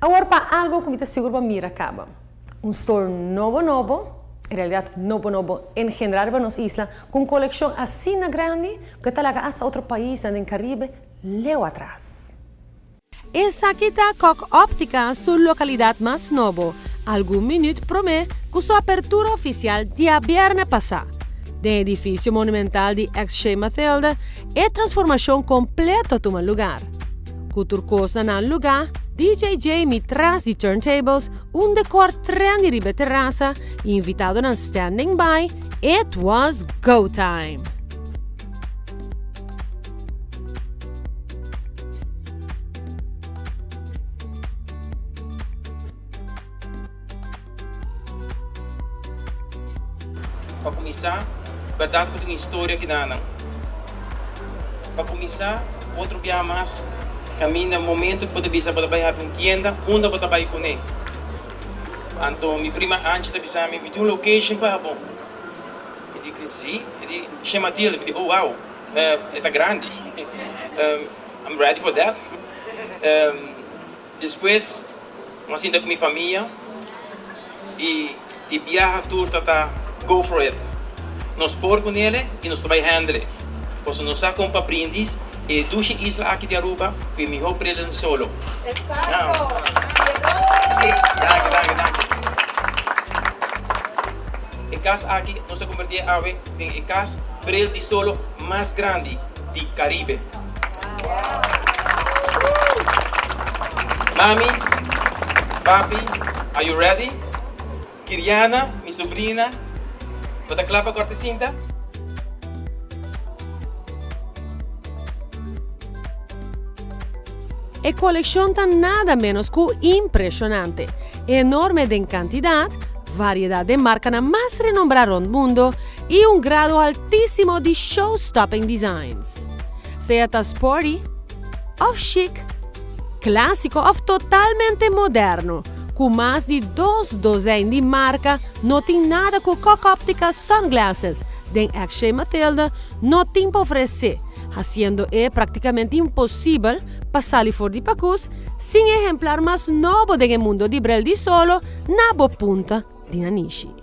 Awor pa algo ku mi ta sigur bo a mira kaba. Un store nobo nobo, en realidat nobo nobo en general riba nos isla, ku un kolekshon asina grandi ku e ta laga asta otro paisnan den Karibe leu atras. Esaki ta Kok Optica su lokalidat mas nobo, algun minüt promé ku su apertura ofisial diabièrnè pasá. Den edifisio monumental di ex Chez Mathilde e transformashon kompleto a tuma lugar. Ku tur kos na nan lugá, DJ Jamie tras di turntables, un dekor trendy riba e terasa i invitadonan standing by, it was go time! Pa kuminsá, bèrdat ku tin un historia kinanan. Pa kuminsá, otro biaha mas, kaminda momentu ku bo ta bisa bo ta bai habri un tienda, unda bo ta bai kuné? Anto mi prima Anchi ta bisa mi, mi tin un location pa bo. Mi di, si? E di, Chez Matilde. Mi di, oh wow, e ta grandi. I'm ready for that. Despues mi a sinta ku mi famia i di biaha tur ta ta go for it. Nos por ku nele i nos ta bai handle. Pasobra nos sa kon pa brindis e dushi isla aki di Aruba ku e miho bril den solo. Si, danki, danki, danki. E kas aki nos ta komberti e awe den e kas bril di solo mas grandi di Karibe. Mami, papi, are you ready? Kiriana, mi sobrina, bo ta kla pa korta e sinta? E kolekshon ta nada ménos ku impreshonante, enorme den kantidat, variedat den markanan mas renombrá rònt mundo i un grado altísimo di show-stopping designs. Sea ta sporty òf chic, klásiko òf totalmente moderno, ku mas di dos dozèin di marka no tin nada ku Kok Optica Sunglasses den Akshay Mathilde no tin pa ofresé, hasiendo e praktikamente imposibel pa sali for di pakus sin e ehemplar mas nobo den e mundo di brel di solo na bo punta di nanishi.